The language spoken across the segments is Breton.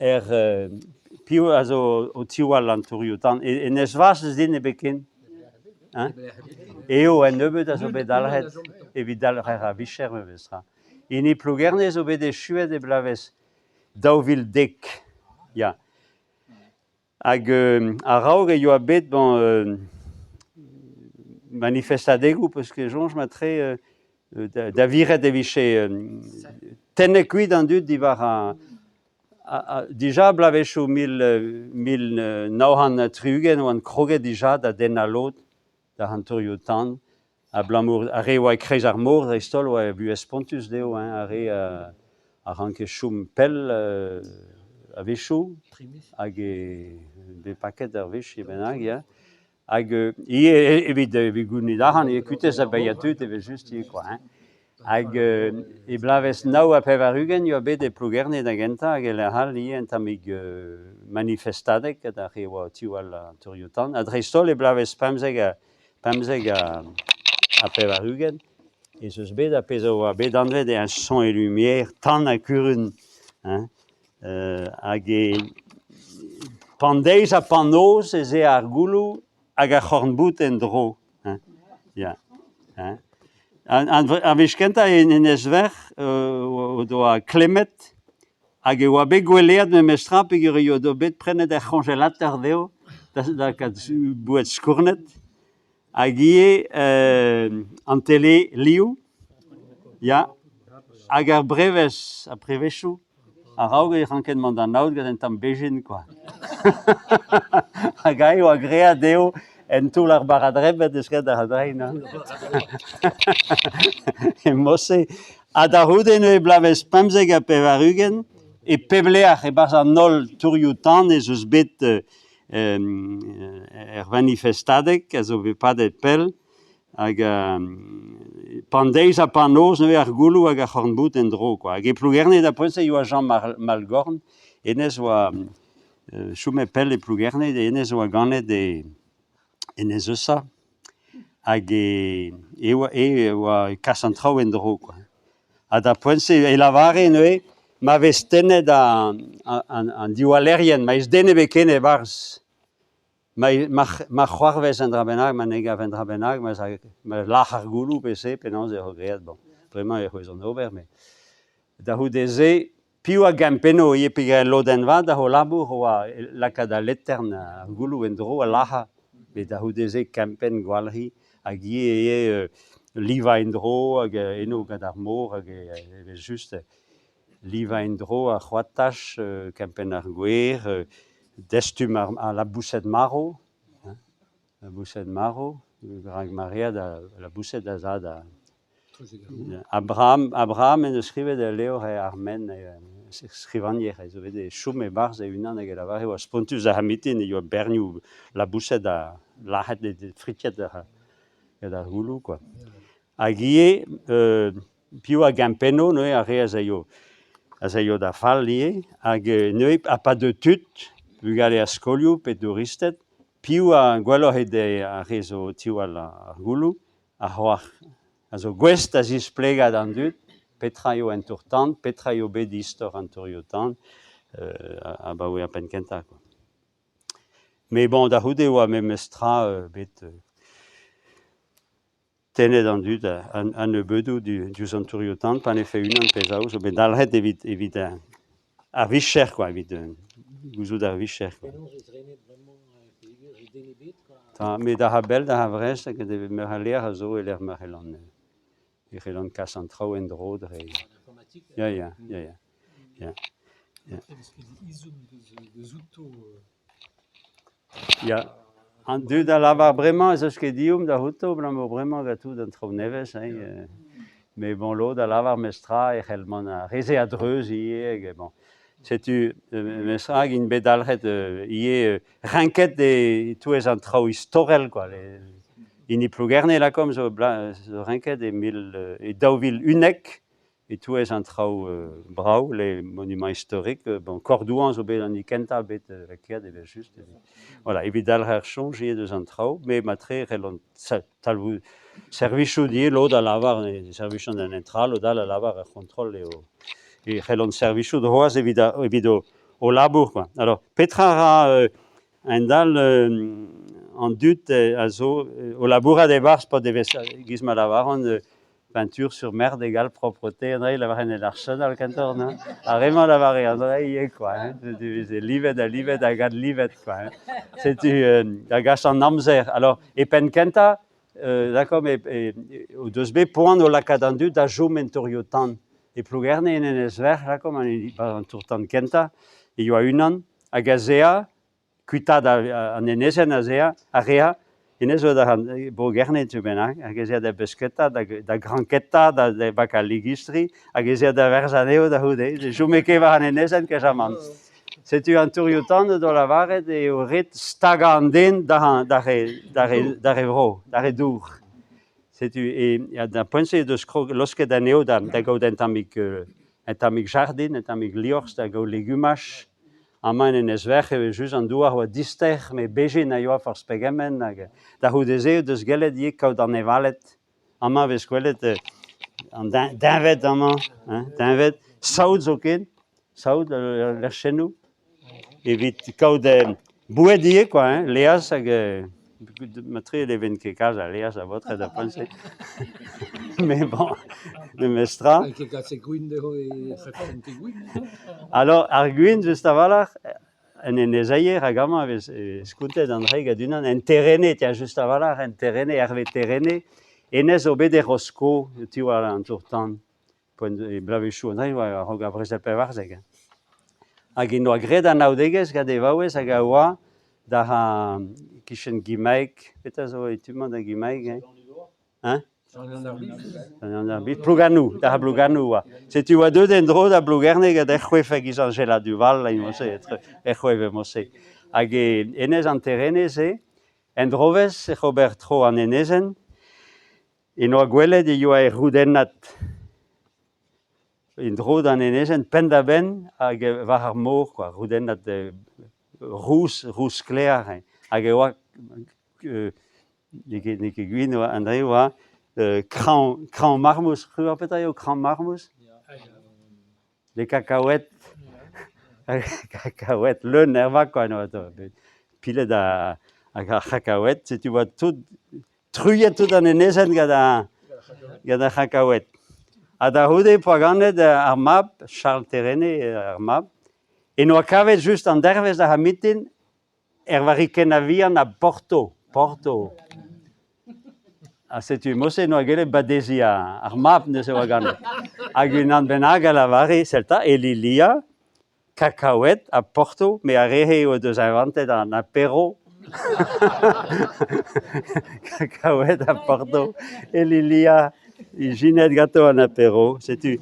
Er piv a zo o tiwall an tourioù-tan? Enez Vaz eus din ebet ken? Hein? Eo, un nebeud a zo bet dalc'het evit dalc'her ar vicher memestra. Hini Plougerne zo bet echuet e bloavezh 2010. Ya. Hag a-raok e yoa bet bon manifestadegoù peus ket soñj matre da viret e vije tennet kuit an dud diwar ar dija bloavezhioù 1960 oant kroget dija da dennañ lod da hanterioù-tan abalamour ar re a oa e-kreiz ar mor dreist-holl oa buhez spontus dezho hein, ar re a ranke chom pell a-wechoù hag e bet paket ur wech bennak ya. Hag ivez evit evit gounit arc'hant ivez kuitez da baeañ tud evel-just ivez kwa hein. Hag e bloavezh 89 e oa bet e Plougerne da gentañ hag e lec'h all ivez un tammig manifestadeg gant ar re a oa o tiwall an tourioù-tan ha dreist-holl e bloavezh 15 ha 95 ez eus bet ar pezh a oa bet anvet un son et lumière tan ha kurun hein hag e pan deiz ha pan noz ez eo ar gouloù hag ar c'horn-boud en-dro hein ya hein. Ar wech kentañ en Enez-Werc'h o doa klemmet hag e oa bet gweleet memestra peogwir e oa bet prenet er c'hoñjelateur dezho da lakaat boued skournet hag ivez an tele liv ya hag ar brevez ar prevezioù a-raok e rankent mont d'an aod gant un tamm bezhin kwa. Hag aet e oa graet dezho en toull ar bara-drebet eus ket ar drein hein. E mod-se. Ha da c'houde neuze bloavezh 95 e pep lec'h e-barzh an holl tourioù-tan ez eus bet er vanifestadeg a zo bet padet pell hag pan deiz ha pan noz neuze ar gouloù hag ar c'horn-boud en-dro kwa. Hag e Plougerne da poent-se e oa Jean Malgorn, hennezh oa chomet pell e Plougerne, hennezh oa ganet e Enez Eusa hag e e oa kas an traoù en-dro kwa. Ha d'ar poent-se e lavare neuze ma vez tennet an diwallerien, ma ez den ebet ken e-barzh, ma c'hoarvez un dra bennak, ma ne gav un dra bennak, ma lac'h ar gouloù pe se, penaos eo graet, bon, bremañ e c'hwezont ober, met da c'houde-se Piv a gempenno ivez peogwir lodenn vat ho labour oa lakaat al letern ar gouloù en-dro ha lazhañ met da c'houde-se kempenn gwalc'hiñ hag ivez eo livañ en-dro hag eno gant ar mor hag evel-just livañ en-dro ar c'hoataj, kempenn ar gwer, dastum al laboused marv, laboused marv, rak maread al laboused a za da Abraham, Abraham en deus skrivet ul levr ar men skrivagner ez zo bet e chom e-barzh e-unan hag e lavare e oa spontus da mitin e oa bernioù laboused ha lazhet fritet gant ar gouloù kwa. Hag ivez piv a gempenno neuze ar re az aio az aio da fall ivez hag neuze ha pa deu tud bugale a skolioù pe douristed piv a gwelloc'h eo ar re zo o tiwall ar gouloù Ar c'hoar a zo gouest da zisplegañ d'an dud petra eo un tour-tan, petra eo bet istor an tourioù-tan abaoe ar penn-kentañ kwa. Met bon, da c'houde e oa memes tra bet tennet an dud a-nebeudoù diouzh an tourioù-tan pa ne fe unan pe zaou zo bet dalc'het evit evit ar vicher kwa, evit gouzout ar vicher kwa. Penaos ez renet bremañ peogwir ez den ebet kwa? Ta, met da a-bell da Vrest hag meur a lec'h a zo e-lec'h ma c'hellan e c'hellan kas an traoù en-dro dre. An informatik? Ya, ya, ya, ya. Ya. Ya. Vez ket ezhomm deus outo. Ya. An dud a lavar bremañ ez eus ket ezhomm da outo abalamour bremañ gant tout an traoù nevez hein. Mais bon, lod a lavar memestra e c'hell mont ar re-se a-dreuz ivez hag bon. Setu memestra hag int bet dalc'het ivez renket e-touez an traoù istorel kwa. Hini Plougerne lakaomp zo renket e mil e 2011 E-touez an traoù brav, les monuments historiques, bon, Kordouan zo bet an hini kentañ bet lakaet evel-just. Voilà, evit dalc'her soñj ivez deus an traoù, met matre e c'hellont talvoud servijoù ivez, lod a lavar e servijont en un tra, lod all a lavar er c'hontrol eo e c'hellont servijout c'hoazh evit evit o o labour quoi. Alors petra a ra a-hend-all an dud a zo o labourat e-barzh pa devez e-giz ma lavaran peinture sur merde égale propreté an dra-se 'lavaren en Arsenal kentoc'h non? Ar re-mañ a lavare an dra ivez quoi hein, setu 'veze livet ha livet hag adlivet quoi hein. Setu da gas an amzer. Alors e penn-kentañ lakaomp o deus bet poan o lakaat an dud da chom en tourioù-tan. E Plougerne en Enez-Werc'h lakaomp an tour-tan kentañ e oa unan hag az ea kuitaat an enezenn az ea a rea hennezh zo da Bro-Gerne tu bennak hag ez ea da besketa da granketa da bakañ ligistri hag ez ea da werzhañ anezho da c'houde. Ne chome ket war an enezenn kejamant. Setu an tourioù-tan o doa lavaret eo ret stagañ an den d'ar re vro, d'ar re dour. Setu e d'ar poent-se he deus krog laosket anezho da gaout un tammig jardin, un tammig liorzh da gaout legumaj. Amañ en Enez-Werc'h evel-just an douar a oa dister met bezhin a yoa forzh pegement hag da c'houde-se o deus gellet ivez kaout anevaled. Amañ e vez gwelet an deñved amañ, hein, deñved, saout zoken, saout lec'hennoù evit kaout boued ivez kwa hein, laezh hag matre ne vent ket kalz a laezh a baotred ar poent-se met bon, memestra. N'eo ket kaset gwin dezho e c'hefent ket gwin. Alors ar gwin just a-walc'h en enezeier hag amañ e vez skontet an dra gant unan en Terene, tiens just a-walc'h en Terene, Hervé Terene, hennezh zo bet e Rosko, tu war an tour-tan. Poent e bloavezhioù an dra e oa a-raok ar brezel 14. Hag en doa graet anaoudegezh gant e vaouez hag a oa da kichen Gimaeg, petra zo e tu-mañ da Gimaeg hein? Hein? Plouganoù, da Blouganoù oa. Setu oa deuet en-dro da Blougerne gant er c'hoef a-giz Anjela Duval, er c'hoef emañ-se. Hag e enez an Terene-se, en drovezh ec'h ober tro an enezenn, en doa gwelet e yoa er roudennad en-dro d'an enezenn penn-da-benn hag war ar mor, quoi, roudennad rous, rous-sklaer, hein. Hag e oa N'eo ket n'eo ket gwin oa an dra oa kraoñ kraoñ marmouz. C'hwi 'oar petra eo kraoñ marmouz? Les cacahuètes. Cacahuètes leun er vag kwa noa pilet hag ar c'hakaouet setu oa tout truilhet tout an enezenn gant ar gant ar c'hakaouet. Ha da c'houde poa ganet ar mab, Charles Terene ar mab, en doa kavet just an dervezh da mitin Er varrikenn a-vihan a Porto, Porto. Ha setu mod-se n'oa gellet badeziñ ar mab neuze oa ganet. Hag unan bennak a lavare, sell 'ta, e Lilia, kakaouet ha Porto, me ar re-se o deus inventet an apero. Kakaouet ha Porto, e Lilia, ijinet ganto an apero. Setu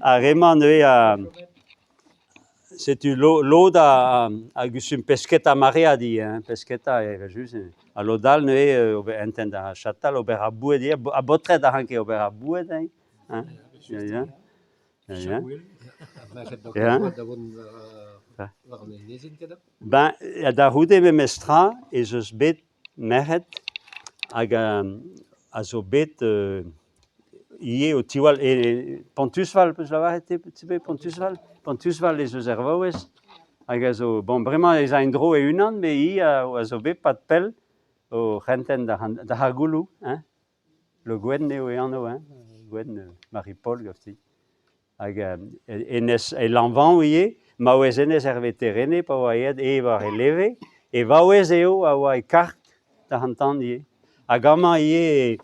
ar re-mañ neuze a... Setu lod a gustum pesketa maread ivez, hein, pesketa evel-just. Ha lod all neuze ober entent ar chatal, ober ar boued ivez. Ar baotred a ranke ober ar boued hein, hein, ya, ya. Ya, ya. Ben, da c'houde memes tra ez eus bet merc'hed hag a zo bet ivez o tiwall e Pontusval 'peus lavaret te te Pontusval? Pontusval ez eus er vaouez hag a zo bon bremañ ez a en-dro e-unan met hi a zo bet 'pad pell o rentenn d'ar c'har-gouloù hein Le Guen eo e anv hein Gwenn Marie-Paul ganti. Hag hennezh e Lanvaoñ ivez, maouez hennezh Hervé Terene pa oa aet e war e leve, e vaouez eo a oa e karg da an tan ivez. Hag amañ ivez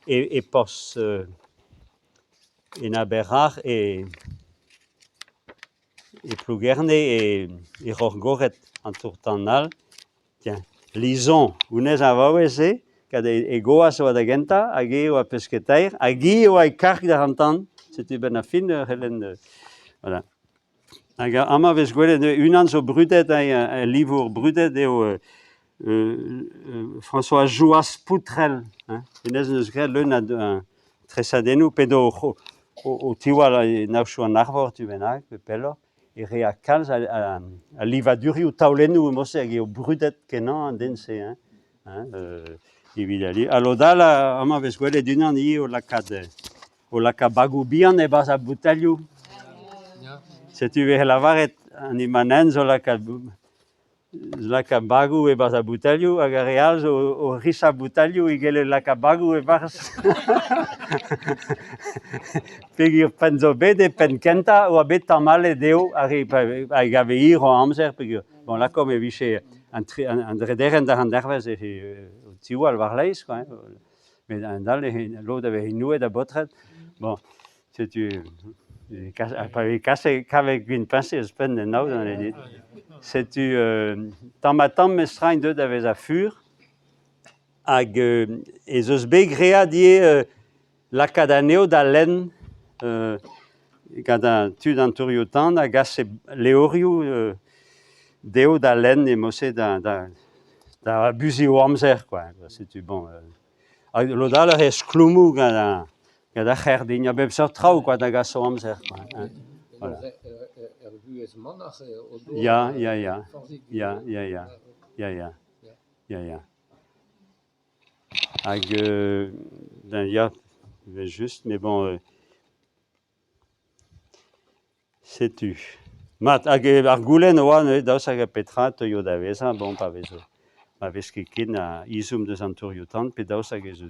e porzh en Aber-Ac'h e Plougerne e Roc'h-Gored an tour-tan all. Tiens, Lison, honnezh ar vaouez-se, gant e goaz oa da gentañ, hag hi oa pesketaer, hag hi oa e karg da an Setu benn ar fin ur c'helenn. Voilà. Hag amañ vez gwelet unan zo brudet, ul livour brudet eo François Jouas Poutrel. Hein. Hennezh en deus graet leun a tresadennoù p'edo o tiwall en aochoù an Arvor tu bennak, pe pelloc'h. E rea kalz a livadurioù taolennoù mod-se hag eo brudet-kenañ an den-se hein, hein evit al ha lod all amañ 'vez gwelet unan ivez o lakaat o lakaat bagoù bihan e-barzh ar boutailhoù. Setu 'vez lavaret An hini-mañ zo lakaat lakaat bagoù e-barzh ar boutailhoù hag ar re all zo o risañ boutailhoù evit gellet lakaat bagoù e-barzh. Peogwir penn zo bet e penn kentañ e oa bet tamallet dezho ar re a gave hir o amzer peogwir bon lakaomp e vije an an drederenn d'ar endervezh e o tiwall war-laez kwa hein. Met a-hend-all lod a vez inouet a baotred. Bon, setu pa vez kaset kavet gwin peñse ouzhpenn en aod setu tamm-ha-tamm mestra int deuet da vezañ fur hag ez eus bet graet ivez lakaat anezho da lenn gant tud an tourioù-tan a gase levrioù dezho da lenn e-mod-se da da abuziñ o amzer kwa. Setu bon hag lod all a rez skloumoù gant ar gant ar c'herdin, a bep seurt traoù kwa da gas o amzer kwa hein. Voilà. Er vuhez manac'h o doa Ya, ya, ya. Ya, ya, ya. Ya, ya. Ya, ya. Hag ben ya, evel-just, mais bon setu. Mat, hag ar goulenn a oa neuze daoust hag petra teuio da vezañ, bon pa vezo pa vez ket ken a ezhomm deus an tourioù-tan pe daoust hag ez eus.